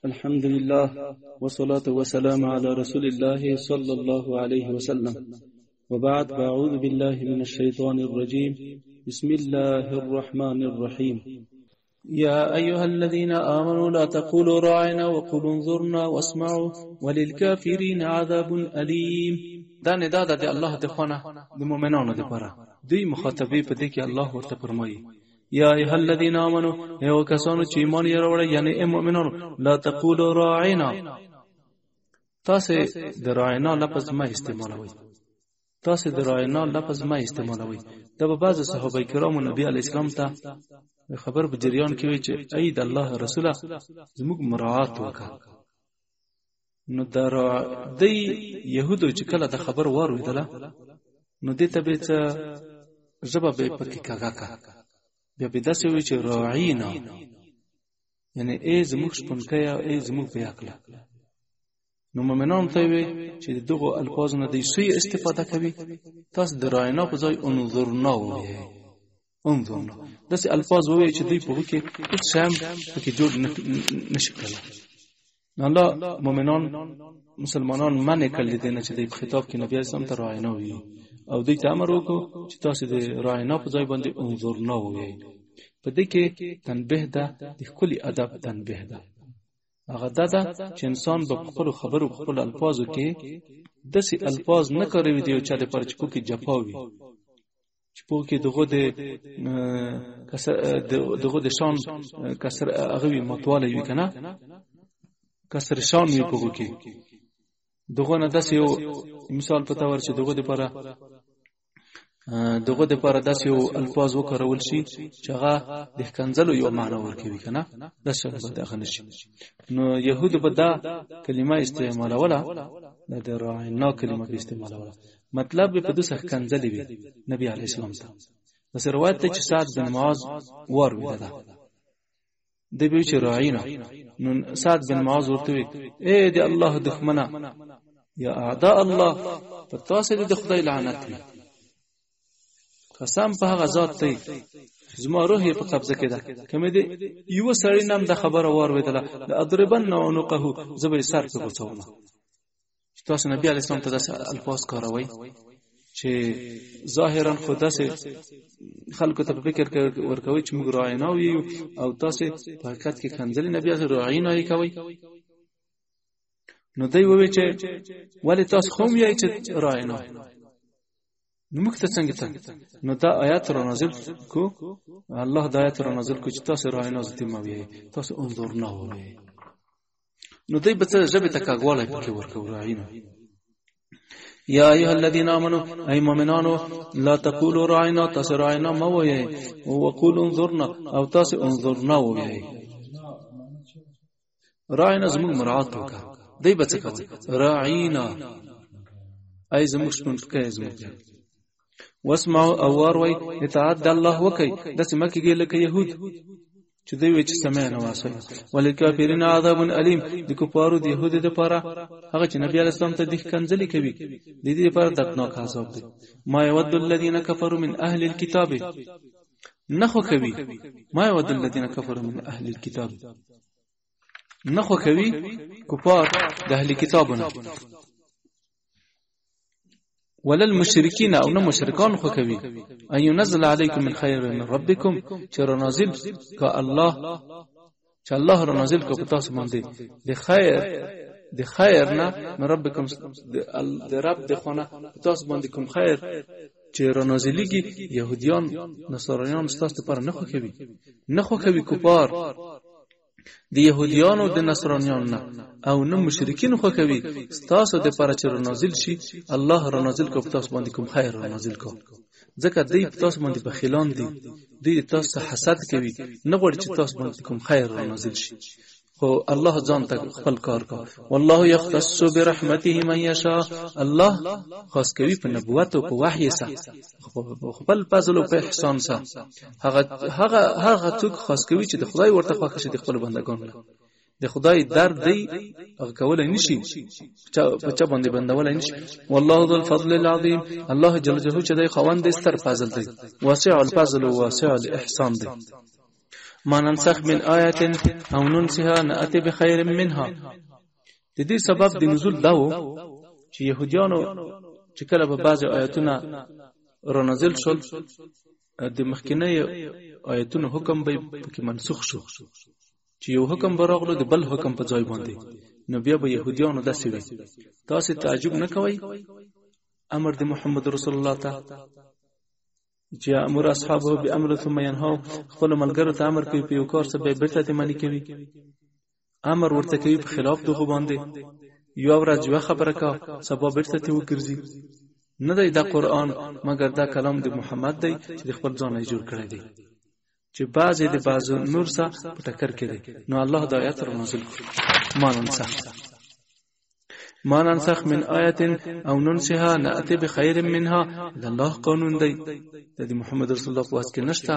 الحمد لله والصلاة والسلام على رسول الله صلى الله عليه وسلم. وبعد، فأعوذ بالله من الشيطان الرجيم. بسم الله الرحمن الرحيم. يا أيها الذين آمنوا لا تقولوا راعنا وقولوا انظرنا واسمعوا وللكافرين عذاب أليم. دا ندا ده د الله د خوا نه د مؤمنانو دپاره. دوی مخاطبې په دې کې الله ورته فرمایي: یا ایها الذین آمنو، ای هغو کسانو چې ایمان یې راوړی، یعنی ای مؤمنانو، لا تقولوا راعنا، تاسې د راعنا لفظ مه استعمالوئ. تاسې د راعنا لفظ مه استعمالوئ. دا به بعضې صحابه کرامو نبي علیه السلام ته د خبر په جریان کې وي چې ای د الله رسوله، زموږ مراعات وکړه. نو د دی یهودو چې کله د خبر واورېدله، نو دې ته به څه ژبه به یې پکې کږه کړه، بیا به داسې وي چې راعینا، یعنی ای زموږ شپونکیه، ای زموږ بې عقله. نو مؤمنانو ته وی چې د دغو الفاظو نه دی سوی استفاده کوي، تاسو د راعینا په ځای انظرنا ووایئ. انظرنا داسې الفاظ ووایئ چې دوی په هغو کې هېڅ شی هم پکې جوړ نشي کړلی. نو الله مؤمنان مسلمانان منع کړل د دې نه چې دوی په خطاب کې نبي اسلام ته راعینا ووایي، او دوی ته امر وکړو چې تاسو د راعینا په ځای باندې انظرنا ووایئ. په دې کې تنبیه ده، د ښکلي ادب تنبیه ده. هغه دا ده چې انسان به په خپلو خبرو، په خپلو الفاظو کې داسې الفاظ نه کاروي د یو چا دپاره چې په کې جفا وي، چې په کې دغه د کسر، دغه د شان کسر هغه وي، ماتوالی وي، که نه کسر شان وي په هغو کې. دغه نه داسې یو مثال په تور چې دغه دپاره داسې یو الفاظ وکارول شي چې هغه د ښکنځلو یو معنا ورکوي، که نه داسې به هغه نه شي. نو یهودو به دا کلمه استعمالوله، د راعنا کلمه به استعمالوله، مطلب به په داسې ښکنځلې وي نبي علیه السلام ته. داسې روایت دی چې سعد بن معاذ واورېده ده، دی به چې راعینا. نو سعد بن معاذ ورته وی: ای د الله دښمنه، یا اعداء الله، په تاسو دې د خدای لعنت وي، قسم په هغه ذات دی زما روح یې په قبضه کې ده، که مې د یوه سړي نام د خبره واورېدله، لأضربن عنقه، زه به یې سر پرې غوڅوم. چې تاسو نبي علیه السلام ته داسې الفاظ کاروئ چې ظاهرا خو داسې خلکو ته په فکر کې ورکوي چې موږ راعینا یو، او تاسې په حقیقت کې ښکنځلې نبي علیه راعینا یې کوئ. نو دی ووی چې ولې تاسو خو هم یئ چې راعینا، نو موږ ته څنګه ته؟ نو دا آیات را نازل کو، الله دا آیات را نازل کو چې تاسو راعینا زدي مه ویئ، تاسو انظرنا وویئ. نو دوی به څه ژبې ته کږوالی پکې ورکوو، راعینا. یا ایها الذین آمنو، ای مؤمنانو، لا تقولوا راعنا، تاسو راعنا مه وایئ، وقولوا انظرنا، او تاسو انظرنا ووایئ. راعنا زموږ مراعات وکړه. دی به څه کوي؟ راعینا، ای زموږ شپونکی، زموږ. واسمعوا، او واروئ، اطاعت د الله وکئ، داسې مه کېږئ لکه یهود چې دوی وایي چې سمعنا وعصینا. وللکافرین عذاب الیم، د کفارو د یهودو دپاره هغه چې نبي علیه السلام ته د ښکنځلې کوي، د دې لپاره دردناک عذاب دی. ما یود الذین کفروا من اهل الکتاب، نه خوښوي، ما یود الذین کفروا من اهل الکتاب، نه خوښوي کفار د اهل کتابونه، ولا المشرکین، او نه مشرکان خوښوي، ان ينزل علیکم من خیر من ربکم، چې را نازل که الله، چې الله را نازل که په تاسو باندې د خیر، د خیر نه، من ربکم، د رب د خونه په تاسو باندې کوم خیر چې را نازلېږي. یهودیان نصارایان ستاسو لپاره نه خوښوي، نه خوښوي کفار د یهودیانو د نصرانیانو نه، او نه مشرکین خوښوي ستاسو دپاره چې رانازل شي، الله رانازل کو په تاسو باندې کوم خیر رانازل کو، ځکه دوی په تاسو باندې بخیلان دي، دوی د تاسو څخه حسد کوي، نه غواړي چې تاسو باندې کوم خیر رانازل شي. خو الله ځان ته خپل کار کا. والله یختص برحمته من یشاء، الله خاص کوي په نبوت او په وحی سره، خپل فضل او په احسان سره هغه هغه هغه څوک خاص کوي چې د خدای ورته خوښ شي د خپل بندگانو نه. د خدای درد دی هغه کولای نشي، په چا باندې بندولای نشي. والله ذو الفضل العظیم، الله جل جلاله چې دی خاوند دی ستر فضل دی، واسع الفضل او واسع الاحسان دی. ما ننسخ من آیت او ننسها نأتی بخیر منها. د دې سبب د نزول دا و چې يهودیانو چې کله به بعضې آیتونه را نازل شول، د مخکنیو آیتونو حکم به پکې منسوخ شو، چې یو حکم به راغلو د بل حکم په ځای باندې، نو بیا به یهودیانو داسې وي، تاسې تعجب نه کوئ امر د محمد رسول الله ته چې امر اصحابه بامر ثم ينهاهم، خپل ملګرو ته امر کوي په یو کار څه بیا بیرته ترې منع کوي، امر ورته کوي په خلاف دغو باندې، یوه ورځ یوه خبره کا سبا بیرته ترې وګرځي. نه دی دا قرآن مګر دا کلام د محمد دی چې د خپل ځانه یې جوړ کړی دی، چې بعضې د بعضو نور سره په ټکر کې دی. نو الله دا آیت را نازل کړ، ما ننسخ ما ننسخ من آیت او ننسها نأتی بخیر منها. د الله قانون دی، د محمد رسول الله په وس کې نشته.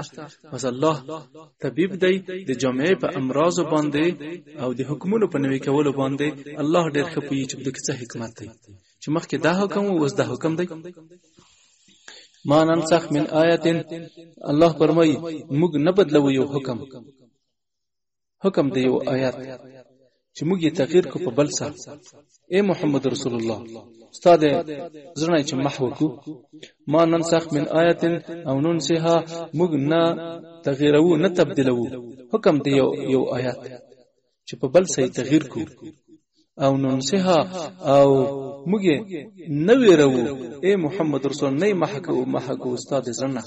بس الله طبیب دی د جامعې په امراضو باندې او د حکمونو په نوي کولو باندې الله ډېر ښه پوهېږي چې په دې کې څه حکمت دی، چې مخکې دا حکم و اوس دا حکم دی. ما ننسخ من آیت، الله فرمایي موږ نه بدلوو یو حکم، حکم دی یو آیت چې موږ یې تغییر کو په بل څه. ای محمد رسول الله ستا د زړه چې محو کو، ما ننسخ من آیت او ننسها، موږ نه تغیرو نه تبدیلوو حکم دی یو آیت چې په بل څه یې تغییر کو، او ننسها او موږ یې نه ویروو. ای محمد رسول نه یې محو کو ستا د زړه نه،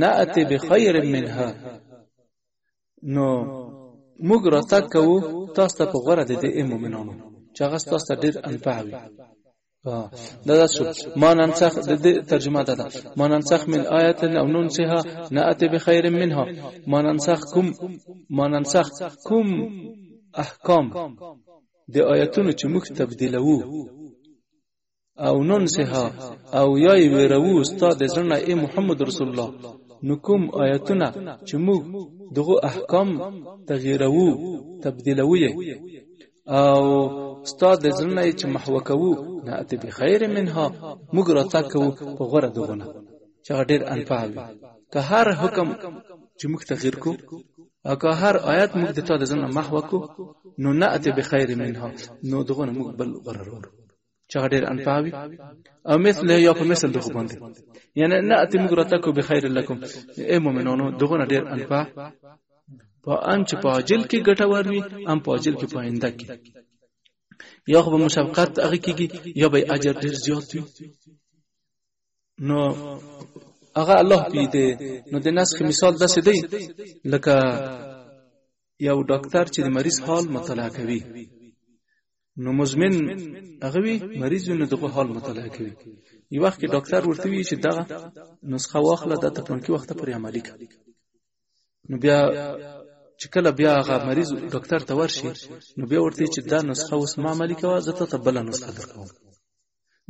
نأتي بخیر منها، نو موږ راتګ کوو تاسو ته په غوره د دې ای مؤمنانو چې هغه ستاسو ته ډېر انفع وي. دا داسې شو، ما ننسخ، د دې ترجمه دا ده، ما ننسخ من آیت او ننسها نأتي بخیر منها. ما ننسخ کوم، ما ننسخ کوم احکام د آیتونو چې موږ تبدیلوو او ننسها او یا یې ویروو ستا د زړه نه ای محمد رسول الله، نو کوم آیتونه چې موږ دغو احکام تغییروو تبدیلوو یې او ستا د زړه نه یې چې محوه کوو، نأتي بخیر منها، موږ راتګ کوو په غوره دغو نه چې هغه ډېر انفع وي. که هر حکم چې موږ تغییر کو او که هر آیت موږ د تا د زړه نه محوه کو، نو نأتي بخیر منها، نو دغو نه موږ بل غوره راوړو چې هغه ډېر انفع وي، او مثله یا په مثل دغو باندې، یعنی نأتي موږ راتګ کوو بخیر لکم ای مؤمنانو، دغو نه ډېر انفع په ام چې په عاجل کې ګټور وي، ام په عاجل کې په آینده کې، یا خو به مشفقت هغه کېږي یا به اجر ډېر زیات وي. نو هغه الله پی دی. نو د نسخ مثال داسې دی لکه یو ډاکټر چې د مریض حال مطالعه کوي، نو مزمن هغه وي مریض وي، نو دغه حال مطالعه کوي. یو وخت کې ډاکټر ورته وي چې دغه نسخه واخله، دا تر پلانکي وخته پورې عملي کړه. نو بیا چې کله بیا هغه مریض ډاکټر ته ورشي، نو بیا ورته چې دا نسخه اوس ما عملي کوه، زه ته بله نسخه درکوم.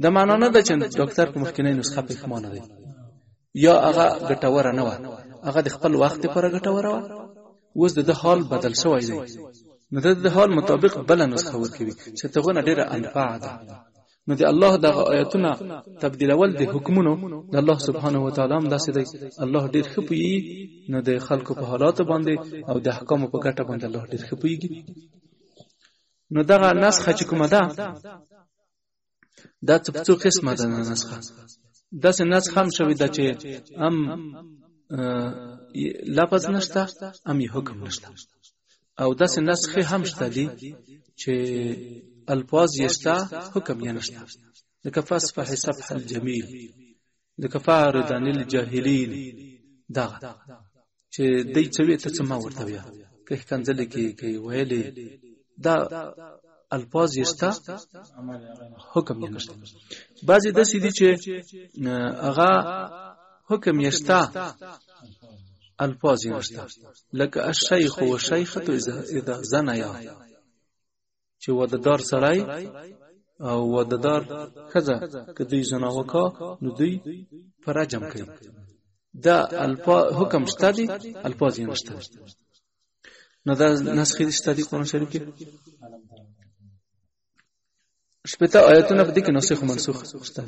دا معنا نه ده چې ډاکټر په مخکنۍ نسخه پښیمانه دی یا هغه ګټوره نه وه، هغه د خپل وخت لپاره ګټوره وه، اوس د ده حال بدل شوی دی، نو د ده حال مطابق بله نسخه ورکوي چې دغه ډېره انفع ده. نو د الله دغه آیتونه تبدیلول د حکمونو د الله سبحانه وتعالی هم داسې دی، الله ډېر ښه پوهېږي، نو د خلکو په حالاتو باندې او د احکامو په ګټه باندې الله ډېر ښه پوهېږي. نو دغه نسخه چې کومه ده، دا څه په څو قسمه ده نسخه. داسې نسخه هم شوې ده چې هم لفظ نشته هم یې حکم نشته، او داسې نسخې هم شته دي چې الفاظ یې شته حکم یې نشته، لکه فاصفح صفح الجمیل، لکه فاعرض عن الجاهلین، دغه چې دی څه وي ته څه ما ورته ویه، که ښکنځلې کې که یې ویلې، دا الفاظ یې شته حکم یې نشته. بعضې داسې دي چې هغه حکم یې شته الفاظ یې نشته، لکه الشیخ والشیخة اذا زنیا، چې وددار سړی او وددار ښځه که دوی زنا وکا نو دوی په رجم کوي. دا حکم شته دی الفاظ یې نشته. نو دا نسخې شته دي قرآن شریف کې. شپته آیتونه په دې کې ناسخ او منسوخ شته.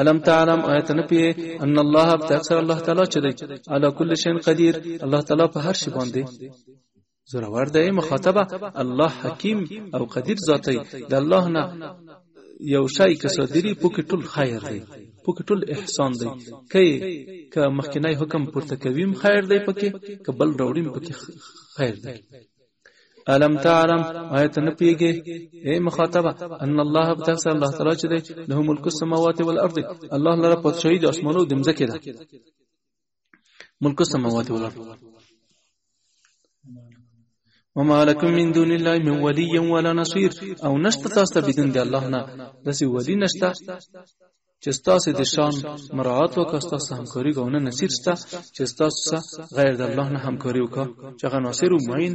الم تعلم، آیت نه پیې، ان الله، په الله تعالی چې دی، علی کل شیء قدیر، الله تعالی په هر شی باندې زورور دی. مخاطبه، الله حکیم او قدیر ذات دی. د الله نه یو شی که صادری، پکې ټول خیر دی، پکې ټول احسان دی. که مخکنی حکم پورته کویم خیر دی پکې، که بل راوړیم پکې خیر دی. الم تعلم، آیت نه پیږي ای مخاطبه، ان الله، بتاکسر الله تعالی چې دی، له ملک السماوات والارض، الله لره پادشاهي د اسمانو د مځکې ده. ملک السماوات والارض. وما لكم من دون الله من ولي ولا نصير، او نشته تاسو ته بدون د الله نه داسې ولی نشته چې ستاسو د شان مراعات وکړي، ستاسو همکاري او نه نصير شته چې ستاسو سره غیر د الله نه همکاري وکړي، چې هغه ناصر او معین،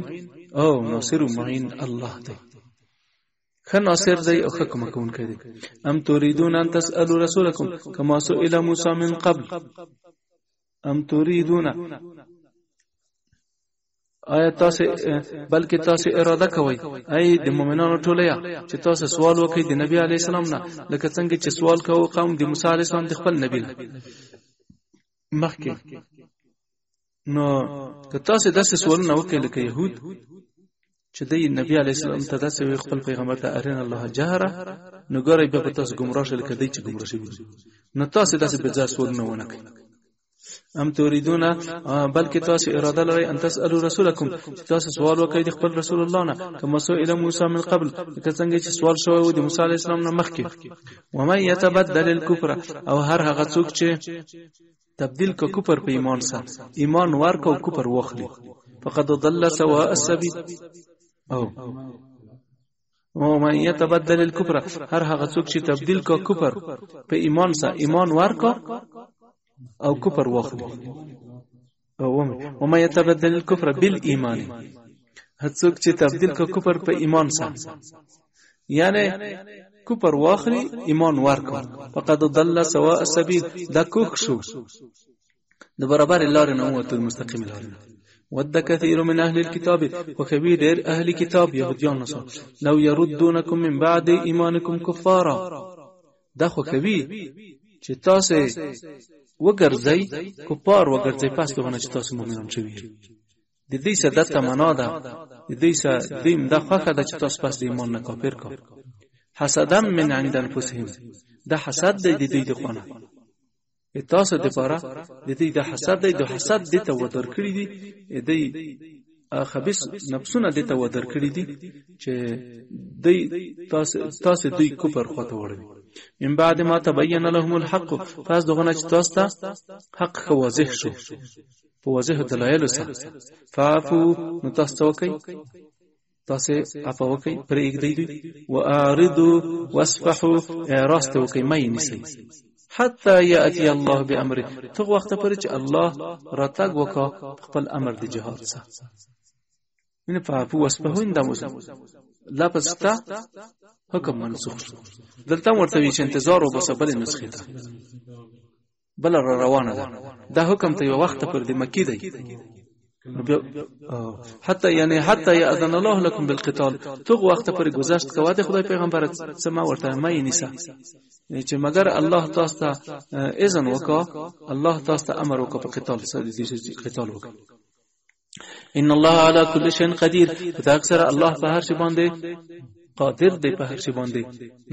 او ناصر او معین الله دی، ښه ناصر دی او ښه کومک کوونکی دی. ام تريدون ان تسألوا رسولكم كما سئل موسى من قبل. ام تريدون، آیا تاسو، بلکې تاسو اراده کوئ ای د مؤمنانو ټولیا چې تاسو سوال وکړئ د نبی علی السلام نه، لکه څنګه چې سوال کوو قوم د موسی علی السلام د خپل نبی نه مخکې؟ نو که تاسو داسې سوالونه وکړئ لکه يهود چې دی نبی علی السلام ته داسې وی، خپل پیغمبر ته، ارنا الله جهره، نو ګورئ بیا به تاسو ګمراه شئ لکه دی چې ګمراه شوي. نو تاسو داسې بې ځایه سوالونه ونه کړئ. ام تريدون، بلکې تاسو اراده لرئ، ان تسالوا رسولکم، چې تاسو سوال وکړئ د خپل رسول الله نه، کما سئل موسی من قبل، لکه څنګه چې سوال شوی و د موسی علیه السلام نه مخکې. ومن يتبدل الكفر، او هر هغه څوک چې تبدیل کو کفر په ایمان سره، ایمان ورکو او کفر واخلي، فقد ضل سواء السبيل. او ومن يتبدل الكفر، هر هغه څوک چې تبدیل کو کفر په ایمان سره، ایمان ورکو او کفر واخلي، ومن يتبدل الكفر بالایمان، هر څوک چې تبدیل کو کفر په ایمان سره، یعنی کفر واخلي ایمان ورکو، فقد ضل سواء السبيل، دا کوښ شو د برابر لارې نه ووتل، مستقیم لارې نه. ود كثير من أهل الكتاب، وكبير ډېر أهل کتاب، يهوديان، نصارى، لو يردونكم من بعد إيمانكم كفارا، دا خو کوي چې تاسو وګرځئ، کفار وګرځئ پس دغه چې تاسو مؤمنان شوي. د دې څه د تمنا ده، د دې څه دیم دا خوښه ده چې تاسو پس د ایمان نه کافر کا، حسدا من عند انفسهم، دا حسد دی د دوی د خونه تاسو د پاره، د دې د حسد دی، د حسد د ته ودر کړی دی، د خبيث نفسونه د ته ودر کړی دي چې دی تاسو دوی کفر خواته وړوي، من بعد ما تبين لهم الحق، پس دغه نه چې تاسو ته حق ښه واضح شو په واضح دلایلو سره. فعفو، نو تاسو څه وکئ؟ تاسو عفو وکئ، پرېږدئ دوی، واعرضوا واصفحوا، اعراض ته وکئ، مه یې نیسئ، حتی یأتی الله بأمره، تر وخته پورې چې الله راتګ وکا خپل امر د جهاد سره. یعنی فعفو واصفحوا دا لفظ شته، حکم منسوخ شو. دلته ورته وی چې انتظار وباسه بلې نسخې ته، بله را روانه ده. دا حکم ته یو وخت پر د مکی دی. حتی یعنی حتی یأذن الله لكم بالقتال، تغ وخت پر گذشت کوه د خدای پیغمبر څه ما ورته مې نیسه چې مګر الله تاسو ته اذن وکا، الله تاسو ته امر وکا په قتال سره، دې قتال وکا. ان الله على كل شيء قدير، په اکثر الله په هر شي باندې قادر دی، په هر شي باندې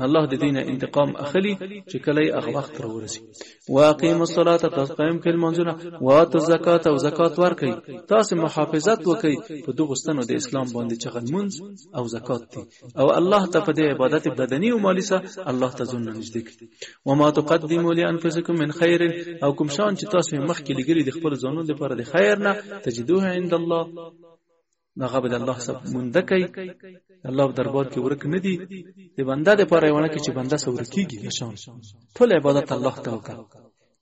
الله د دین انتقام اخلي چې کله یې هغه وخت راورسي. واقیم الصلاه، تاسو قائم کړئ لمونځونه، واتو الزکات، او زکات ورکړئ. تاسو محافظت وکړئ په دغو ستنو د اسلام باندې چې هغه لمونځ او زکات دي، او الله ته په دې عبادت بدني او مالي سره الله ته ځان نږدې کړئ. وما تقدموا لانفسکم من خیر، او کوم شان چې تاسو مخکې لګري د خپل ځانونو لپاره د خیر نه، تجدوه عند الله، هغه به د الله سره مونده کوي، الله په دربار کې ورک نه دي. د بنده د پاره ونه کې چې بنده سره ورکیږي نشان. ټول عبادت الله ته وکړه.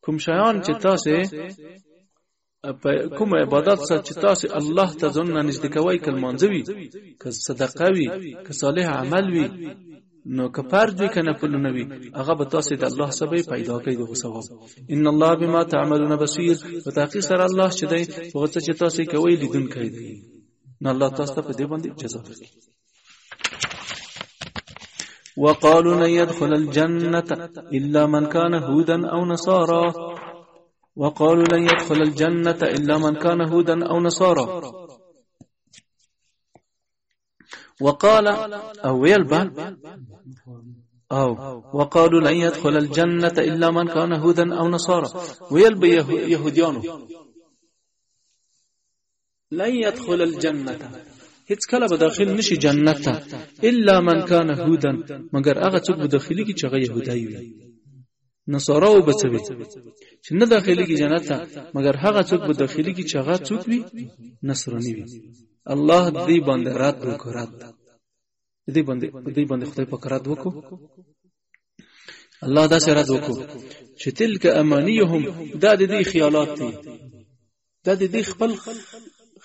کوم شیان چې تاسو په کوم عبادت سره چې تاسو الله ته ځان نږدې کوئ، که لمانځه وي، که صدقه وي، که صالح عمل وي، نو که فرض وي که نفلونه وي، هغه به تاسو د الله سره پیدا کوي دغه ثواب. ان الله بما تعملون بصیر، په تحقیق سره الله چې دی هغه څه چې تاسو کوئ لیدونکی دی، نو الله تاسو ته په دې باندې جزا درکړي. وقالوا لن يدخل الجنة إلا من كان هودا أو نصارى. وقالوا لن يدخل الجنة إلا من كان هودا أو نصارى. وقال او ویل به او وقالوا لن يدخل الجنة إلا من كان هودا أو نصارى. ویل به يهوديانو لن يدخل الجنة، هیڅ کله به داخل نشي جنت ته، الا من کان هودا، مګر هغه څوک به داخليږي چې هغه یهودی وي. نصاراو به څه وي چې نه داخليږي جنت ته، مګر هغه څوک به داخليږي چې هغه څوک وي؟ نصراني وي. الله دې باندې رد وکړو، رد دې باندې، دې باندې خدای پاک رد وکړو. الله داسې رد وکړو چې تلک امانیهم، دا د دې خیالات دي، دا د دې خپل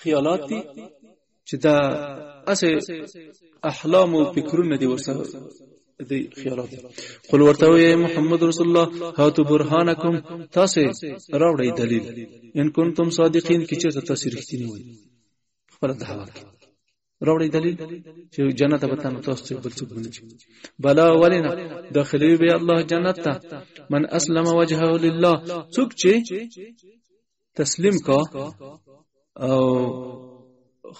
خیالات دي چې دا اسې احلام او فکرونه دي ورسره دي خیالات دي. قل ورته وایي محمد رسول الله هاتو برهانکم، تاسې راوړئ دلیل، ان کنتم صادقین، که چېرته تاسې رښتیني وئ. خپله دعوه کې راوړئ دلیل چې جنت به تاسو تاسو بل څوک نه شي. بلا ولنا داخلي به الله جنت ته من اسلم وجهه لله، څوک چې تسلیم کا او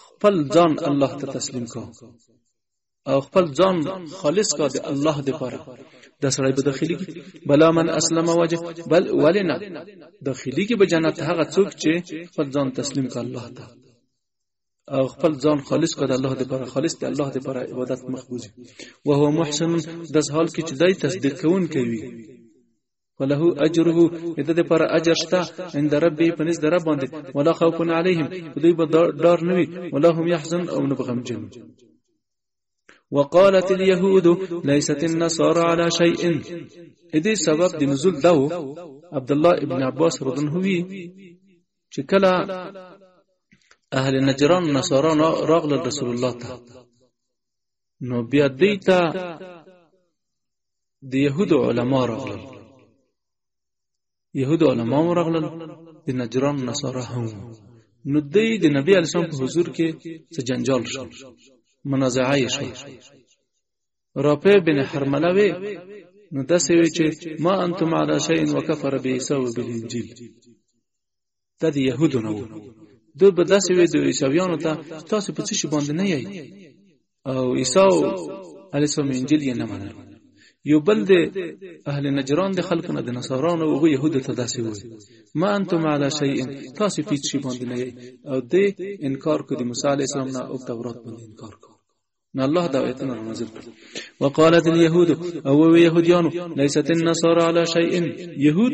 خپل ځان الله ته تسلیم کا او خپل ځان خالص کا د الله دپاره، دا سړی به داخليږي. بلا من اسلم وجه، بل ولنا داخليږي به جنت هغه څوک چې خپل ځان تسلیم کا الله ته او خپل ځان خالص کړه د الله دپاره، خالص د الله دپاره عبادت مخ بوځي. وهو محسن، داسې حال کې چې دی تصدیق کوونکی وي. فله اجره، د ده دپاره اجر شته عند ربه، په نزد رب باندې. ولا خوف علیهم، په دوی به ډار نه وي. ولا هم یحزن، او نه به غمجن. وقالت اليهود ليست النصارى على شيء. دې سبب د نزول دا و، عبدالله ابن عباس رضی الله عنه وی چې کله اهل نجران نصارا راغلل رسول الله ته، نو بیا دوی ته د یهودو علما راغلل، یهودو علما راغلل، د نجران نصارا هم. نو دوی د نبی علیه السلام په حضور کې څه جنجال شو، منازعه یې شوه. رافع بن حرمله وی، نو داسې وی چې ما انتم علی شیء وکفر بعیسی وبالانجیل. دا د یهودو نه وو. دوی به داسې وی د عیسویانو ته تاسو په څه شي باندې نه یئ، او عیسی علیه السلام انجیل یې نه منل. یو بل د اهل نجران د خلکو نه د نصارانو هغو یهودو ته داسې وویل ما انتم علی شیء، تاسو په هېڅ شي باندې نه یئ، او دې انکار کو د موسی علیه السلام نه او تورات باندې انکار کو. نو الله دا آیتونه را نازل کړل. وقالت اليهود، او وی یهودیانو لیست النصارى علی شیء. یهود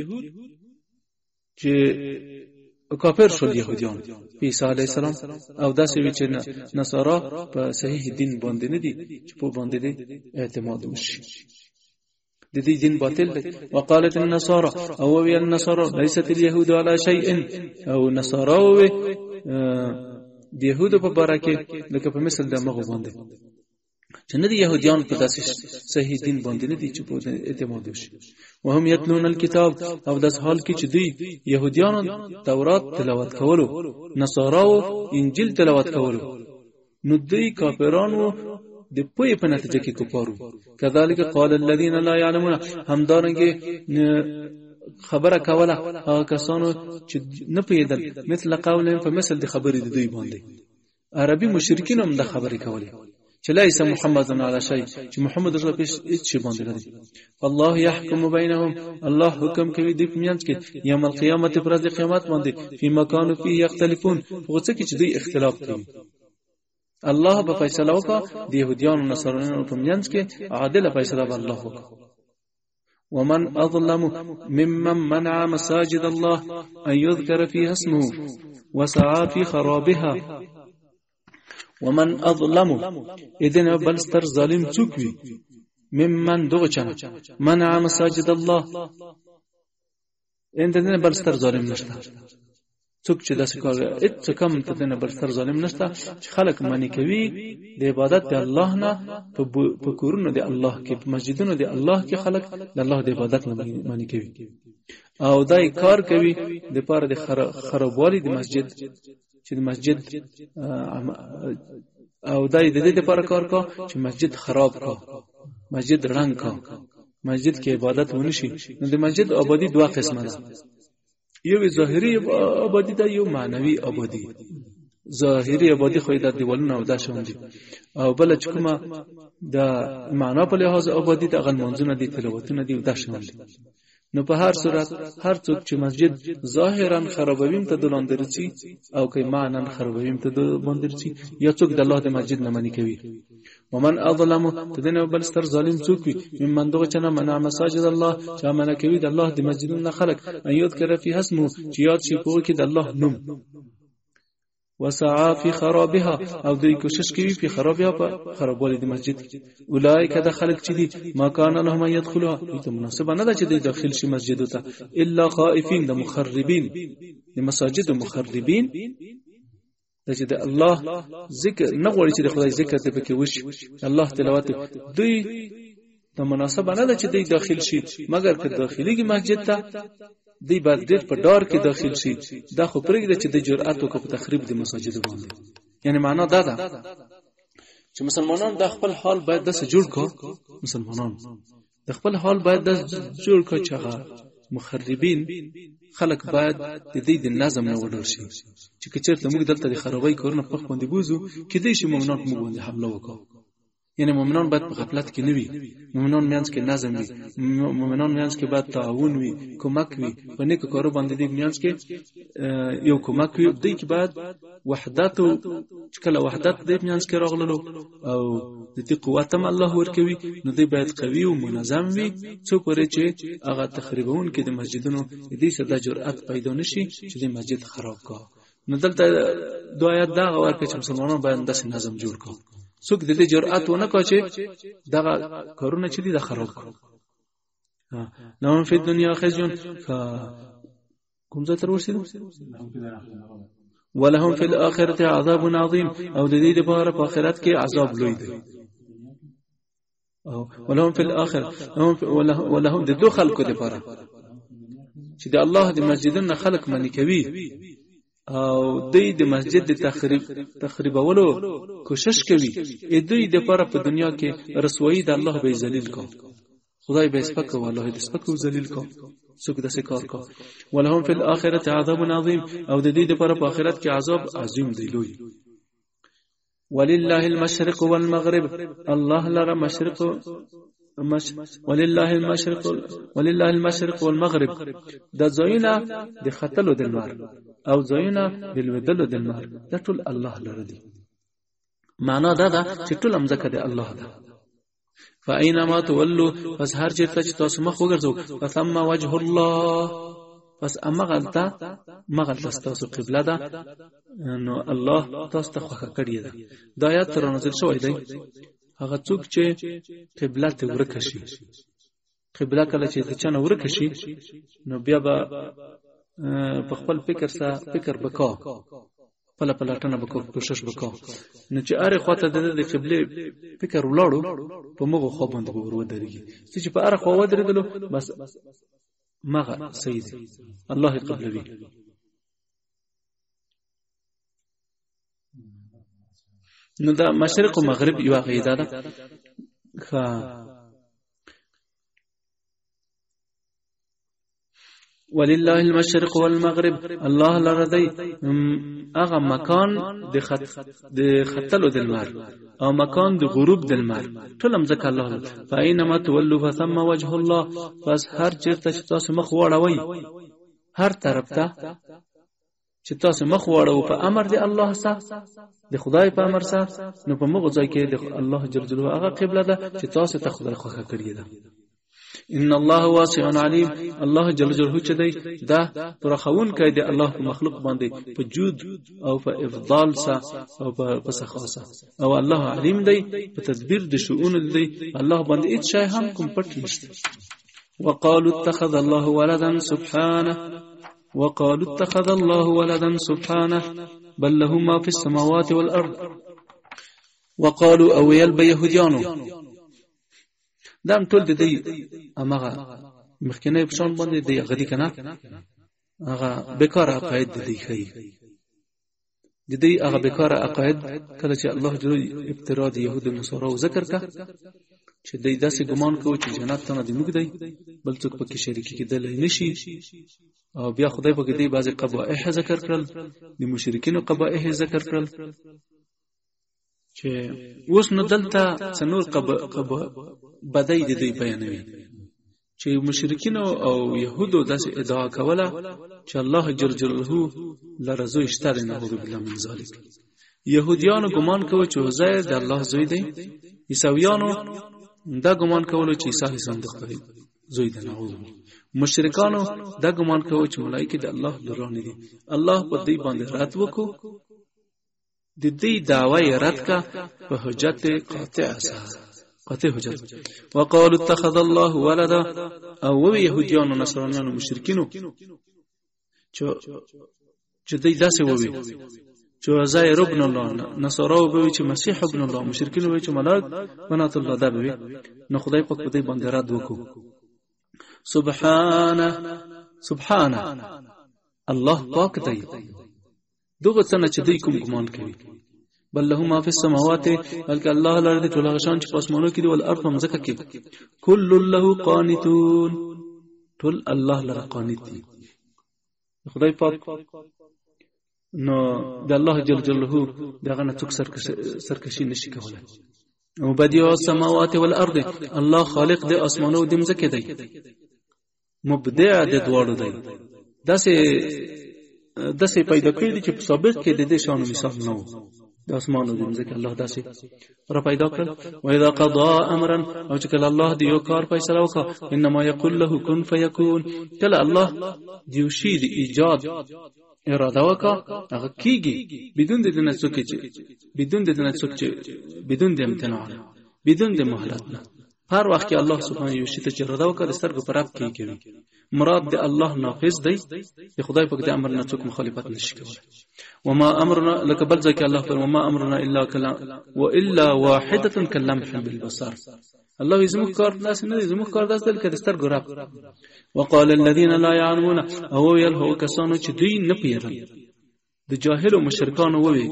چې کافر شول یهودیان په عیسی علیه السلام، او داسې وي چې نصارا په صحیح دین باندې نه دي چې په باندې دې اعتماد وشي، د دې دین باطل دی. وقالت النصارى، او وی النصارى ليست اليهود على شيء، او نصارا وی د یهودو په باره کې لکه په مثل د مغو باندې چې نه دي یهودیان په داسې صحیح دین باندې نه دي چې په اعتماد وشي. وهم یتلون الکتاب، او داسې حال کې چې دوی یهودیانو تورات تلاوت کولو، نصاراو انجیل تلاوت کولو، نو دوی کافران وو د پوهې په نتیجه کې کفار وو. کذلک قال الذین لا یعلمون، همدارنګه خبره کوله هغه کسانو چې نه پوهېدل، مثل قولهم، په مثل د خبرې د دوی باندې. عربي مشرکین هم دا خبرې کولې چې ليس محمد على شيء، چې محمد رسول الله هیڅ شي باندې نه دی. الله يحكم بينهم، الله حکم کوي دوی په منځ کې یوم القیامت، پر ورځ د قیامت باندې، فيما كانوا فيه يختلفون، په څه کې چې دوی اختلاف کوي. الله به فیصله وکړه د یهودیانو نصرانیانو په منځ کې، عادله فیصله به الله وکړه. ومن أظلم ممن منع مساجد الله أن يذكر فيها اسمه وسعى في خرابها. ومن أظلم، إذن بل ستر ظالم څوک وي، ممن دغه چا منع مساجد الله، ان دنه بل ستر ظالم نشته څوک چې داسې کار هیڅ کم ته دنه بل ستر ظالم نشته چې خلک منع کوي د عبادت د الله نه په کورونو د الله کې، په مسجدونو د الله کې خلک د الله د عبادت نه منع کوي، او دای کار کوي د پاره د خرابوالي د مسجد، چې د مسجد او دای د دې لپاره کار کا چې مسجد خراب کا، مسجد ړنګ کا، مسجد کې عبادت ونشي. نو د مسجد آبادی دوه قسمه ده، یو ظاهري آبادی ده، یو معنوي آبادی. ظاهري آبادی خو د دیوالونو او دا شان دي، او بل چې کومه د معنا په لحاظ آبادی ده، هغه لمونځونه دي، تلاوتونه دي او دا شان دي. نو په هر صورت هر څوک چې مسجد ظاهرا خرابوي ته د لاندې رسي، او که معنا خرابوي ته د باندې رسي، یا څوک د الله د مسجد نه منې کوي. ومن اظلم، تدنه بل ستر ظالم څوک وي، ممن دغه چنه منع مساجد الله، چې منع کوي د الله د مسجدونو نه خلق، ان یذکر فی اسمه، چې یاد شي په کې د الله نوم، وسعى في خرابها، او دوی کوشش کوي په خرابها، په خرابوالي د مسجد. اولئک د خلق چې دي، ما کان لهم ان يدخلوها، دوی ته مناسبه نه ده چې دوی داخل شي مسجد ته، الا خائفین، د مخربین، د مساجد مخربین، د چې د الله ذکر نه غواړي چې د خدای ذکر ته پکې وشي، الله تلاوت، دوی ته مناسبه نه ده چې دوی داخل شي، مګر که داخليږي مسجد ته دی باید ډېر په ډار کې داخل شي. دا خو پرېږده چې د جرأت وکړي په تخریب د مساجد باندې. یعنی معنا دا ده چې مسلمانان د خپل حال باید داسې جوړ کړو، مسلمانان د خپل حال باید داسې جوړ کړو چې هغه مخربین خلک باید د دې د نظم نه وډار شي، چې که چېرته موږ دلته د خرابۍ کارونه په باندې بوزو، کېدای شي مؤمنان په موږ باندې حمله وکړي. یعنی مؤمنان باید په غفلت کې نه وي، مؤمنان میانس کې نظم وي، مؤمنان میانس کې باید تعاون وي، کمک وي، په نیکو کارو باندې دې میانس کې یو کمک وي. دوی کې باید وحدت، چې کله وحدت دې میانس کې راغللو او د دې قوت هم الله ورکوي، نو دوی باید قوي او منظم وي، څو پورې چې هغه تخریبونکي د مسجدونو د دې سره د جرأت پیدا نشي چې د مسجد خراب کا. نو دلته دوه آیات دا ورکړي چې مسلمانان باید داسې نظم جوړ کړي، څوک د دې جرأت ونه کړي چې دغه کارونه چې دي دا خراب کړي. لهم فی الدنیا خزي، کوم ځای تر ورسېدو؟ ولهم فی الآخرة عذاب عظیم، او د دې لپاره په آخرت کې عذاب لوی دی. او ولهم فی الآخرة، ولهم د دوه خلکو لپاره چې د الله د مسجدونو خلک منې کوي او دوی د مسجد د تخریبولو کوشش کوي، دوی د پاره په دنیا کې رسوایی د الله به ذلیل کو، خدای به سپک او الله دې سپک او ذلیل کو، څوک داسې کار کو. ولهم فی الآخرة عذاب عظیم، او د دې لپاره په آخرت کې عذاب عظیم دی لوی. ولله المشرق والمغرب، الله لره مشرق ولله المشرق، ولله المشرق والمغرب، د ځایونه د ختلو د لمر او ځایونه د لوېدلو د لمر، دا ټول الله لره دي. معنا دا ده چې ټول مځکه د الله ده. فاینما تولوا، پس هر چېرته چې تاسو مخ وګرځو، فثم وجه الله، پس امغلته مغلته ستاسو قبله ده، نو الله تاسو ته خوښه کړې ده. دا آیات تر نازل شوی دی هغه څوک چې قبله ته ورکه شي، قبله کله چې د چا نه ورکه شي، نو بیا به په خپل فکر سره فکر وکا، خپل پلټنه وکا، کوشش وکا، نو چې هرې خواته د قبلې فکر ولاړو، په مغه خوا باندې به ور ودرېږي، چې په هره خوا ودرېدلو بس مغه صحیح دی، الله یې قبلوي. نو دا مشرق او مغرب یو عقیده ده. ولله المشرق والمغرب، الله لره دی هغه مکان د ختلو د لمر او مکان د غروب د لمر، ټول مځکه الله لره. فاینما تولوا فثم وجه الله، پس هر چېرته چې تاسو مخ واړوئ، هر طرف ته چې تاسو مخ واړوئ په امر د الله سره، د خدای په امر سره، نو په مغه ځای کې د الله جل جلاله هغه قبله ده چې تاسو ته خدای خوښه کړې ده. ان الله واسع علیم، الله جل جلاله چې دی دا پرخونکی دی الله په مخلوق باندې په جود او په افضال سره او په سخا سره، او الله علیم دی په تدبیر د شؤون دی، الله باندې هیڅ شی هم کوم پټ نشته. وقالوا اتخذ الله ولدا سبحانه، وقالوا اتخذ الله ولدا سبحانه بل له ما في السماوات والأرض. وقالوا او ویل به یهودیانو، دا هم ټول د دوی هماغه مخکنی په شان باندې دی هغه دي که نه، هغه بېکاره عقاید د دوی ښیي، د دوی هغه بېکاره عقاید کله چې الله جل ابتدا د یهودو نصاراو ذکر که، چې دوی داسې ګمان کوي چې جنت ته نه موږ دی، بل څوک پکې شریک کېدلی نشي. او بیا خدای پاک دې بعضې قبائح ذکر کړل، د مشرکینو قبائح ذکر کړل، چې اوس نو دلته څه نور بدۍ د دوی بیانوي، چې مشرکینو او یهودو داسې ادعا کوله چې الله جل جلاله لره زوی شته دی، نعوذ بالله من ذلک. یهودیانو ګمان کوو چې عزیر د الله زوی دی، عیسویانو دا ګمان کولو چې عیسی علیه السلام د خدای زوی دی، نعوذ بالله. مشرکانو دا ګمان کوو چې ملایکې د الله لورانې دي. الله په دوی باندې رد وکړو، د دوی دعوه یې رد کړه په حجت قاطع سره، قاطع حجت. وقالوا اتخذ الله ولدا، او ووی یهودیانو، نصرانیانو، مشرکینو چې دوی داسې ووی چې عزیر ابن الله، نصارا به وي چې مسیح ابن الله، مشرکین وي چې ملائک بنات الله دا به وي. نو خدای پاک په دوی باندې رد وکړو. سبحانه سبحانه، الله پاک دی دغه څه نه چې دوی کوم ګمان کوي. بل له ما فی السماوات، بلکې الله لره دي ټول هغه شیان چې په اسمانو کې دي، والارض په مځکه کې، کل له قانتون، ټول الله لره قانت دي. خدای پاک نو د الله جل جلاله دغه نه څوک سرکشي نشي کولی. او بدیع السماوات والارض، الله خالق د اسمانو او د مځکې دی، مبدع د دواړو دی. داسې پیدا کړی دی چې په سابق کې د دې شانو مثال نه و. د اسمان او د مځکې الله داسې را پیدا کړل. واذا قضا امرا، او چې کله الله د یو کار فیصله وکړه، انما یقول له کن فیکون، کله الله د یو شي د ایجاد اراده وکړه هغه کیږي، بدون د دې نه څوک چې بدون د دې نه څوک چې بدون د امتناع نه، بدون د مهلت نه. هر وخت کې الله سبحانه یو شي ته چې اراده وکړه د سترګو په رپ کې کوي. مراد د الله نافذ دی، د خدای پاک د امر نه څوک مخالفت نشي کولی. وما امرنا، لکه بل ځای کې الله فرمایي وما امرنا الا کلام والا واحده کلمح بالبصر. الله یې زموږ کار داسې نه دی، زموږ کار داسې دی لکه د سترګو رپ. وقال الذين لا يعلمون، او ویل هغو کسانو چې دوی نه پوهېدل، د جاهلو مشرکانو ووی،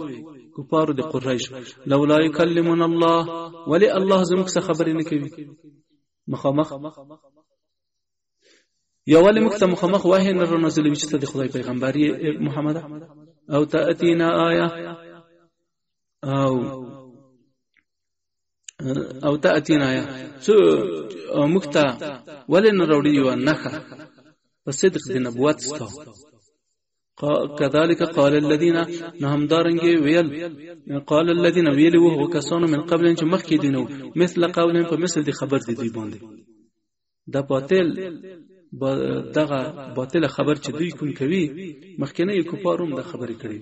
کفارو د قریش، لولا یکلمنا الله، ولې الله زموږ څخه خبرې نه کوي مخامخ، یا ولې موږ ته مخامخ وحی نه رانازلوي چې ته د خدای پیغمبر یې محمده، او تأتینا آیه، او تأتینا آیه، څو موږ ته ولې نه راوړي یوه نښه په صدق د نبوت ستا. كذلك قال الذين، نو همدارنګې ویل، قال الذين ویلي وو هغو کسانو من قبل چې مخکې دي نو، مثل قولهم په مثل د خبر د دوی باندې. دا باطل دغه باطله خبر چې دوی کوم کوي، مخکنیو کفارو هم دا خبرې کړې.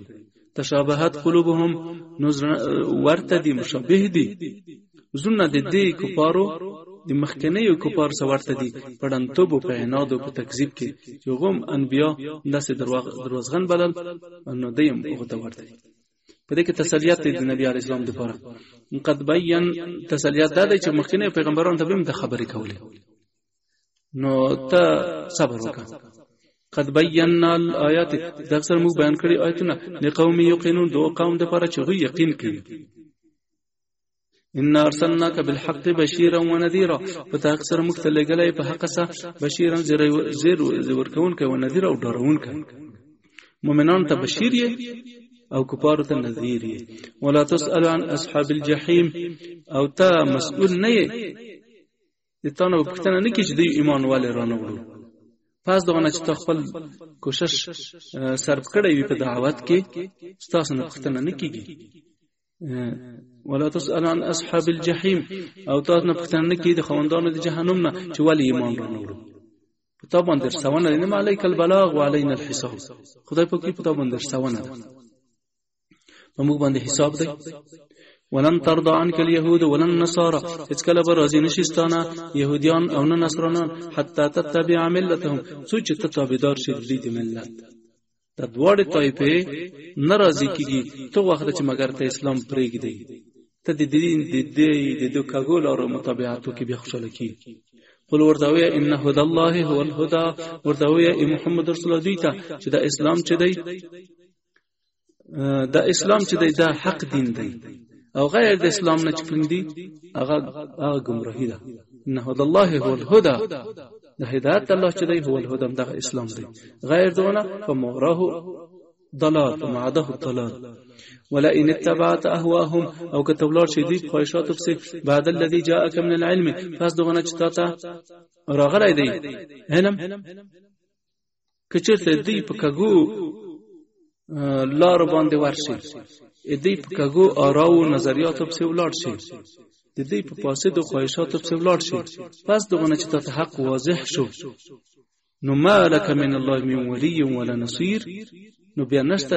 تشابهت قلوبهم، نو ورته دي، مشابه دي زړونه د دې کفارو د مخکنیو کفارو سره ورته دي په ړندتوب او په عناد او په تکذیب کې، چې هغه هم انبیا داسې دروازغن بلل، نو دی هم هغو ته ورته دي. په دې کې تسلیت دی د نبي علیه السلام دپاره. قد بین، تسلیت دا دی چې مخکنیو پیغمبرانو ته به هم دا خبرې کولې، نو ته صبر وکړه. قد بینا الآیات، دغه سره موږ بیان کړي آیتونه، لقوم یوقنون، دغو قوم دپاره چې هغوی یقین کوي. إنا أرسلناك بالحق بشيرا ونذيرا، په تحقیق سره موږ ته لېږلی په حق سره بشیرا، زیر ورکوونکی، و نذیر او ډارونکی. مؤمنانو ته بشیر یې او کفارو ته نذیر یې. ولا تسأل عن اصحاب الجحیم، او ته مسؤول نه یې، د تا نه به پوښتنه نه کړي چې دوی ایمان ولې رانه وړو. پس دغه نه چې تا خپل کوشش صرف کړی وي په دعوت کې، ستاسو نه پوښتنه نه کیږي. ولا تسأل عن اصحاب الجحیم، او تاسو نه پوښتنه نه کیږي د خاوندانو د جهنم نه چې ولې ایمان رانه وړو. په تا باندې رسونه ده، انما علیک البلاغ وعلینا الحساب. خدای پاک په تا باندې رسونه ده، په موږ باندې حساب دی. ولن ترضى عنك اليهود ولا النصارى، هیڅکله به راضي نشي ستا نه یهودیان او نه نصرانان، حتی تتبع ملتهم، څو چې ته تابعدار شې د دوی د ملت. دا دواړې طایفې نه راضي کیږي ته وخت چې مګر ته اسلام پرېږدې، ته د دین د دې د دې کږو لارو متابعتو کې بیا خوشحاله کیږي. قل ورته ووایه ان هدى الله هو الهدى، ورته ووایه ای محمد رسول الله دوی ته چې دا اسلام چې دی، دا اسلام چې دی دا حق دین دی، او غیر د اسلام نه چې کوم دي هغه هغه ګمراهي ده. ان هدى الله هو الهدى، د هدایت الله چې دی هو الهدى، دغه اسلام دی. غیر دونه فموراه ضلال، فما عداه الضلال. ولا ان اتبعت اهواهم، او که ته ولاړ شې دوی په خواهشاتو پسې بعد الذي جاءك من العلم، پس دغه نه چې تا ته راغلی دی علم، که چېرته دوی په کږو لارو باندې ورشي، دوی په کږو آراو نظریاتو پسې ولاړ شي، د دوی په فاسدو خواهشاتو پسې ولاړ شي، پس دغه نه چې تا ته حق واضح شو، نو ما لك من الله من ولي ولا نصير، نو بیا نشته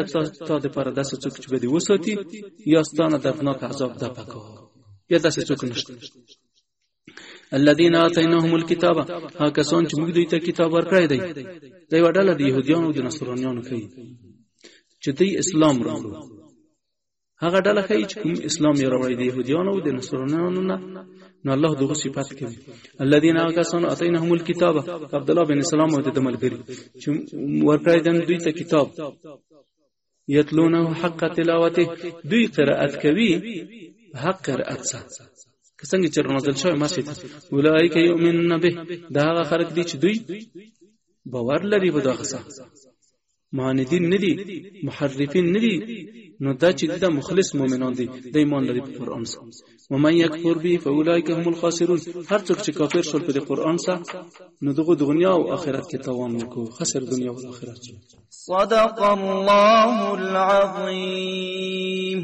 تا دپاره داسې څوک چې به دې وساتي یا ستا نه دردناک عذاب دفع کو، بیا داسې څوک نشته. الذين آتيناهم الكتاب، هغه کسان چې موږ دوی ته کتاب ورکړی دی، دا یوه ډله د یهودیانو او د نصرانیانو ښیي چې دوی اسلام راوړو. هغه ډله ښیي چې کوم اسلام یې راوړی د یهودیانو او د نصرانیانو نه، نو الله دغه صفت کوي. الذين هغه کسان آتیناهم الكتاب، عبدالله بن سلام او د ده ملګري چې ورکړی دی دوی ته کتاب، یتلونه حق تلاوته، دوی قرائت کوي حق قرائت سره که څنګه چې نازل شوی مسجد. اولئک یؤمنون به، دا هغه خلک دي چې دوی باور لري په دغه څه، معاندین نه دي، محرفین نه دي، نو دا چې دا مخلص مؤمنان دي، د ایمان لري په قرآن سره. ومن یکفر به فاولئک هم الخاسرون، هر څوک چې کافر شول په قرآن سره، نو دغه دنیا او آخرت کې تاوان وکړو، خسر دنیا او آخرت. صدق الله العظیم.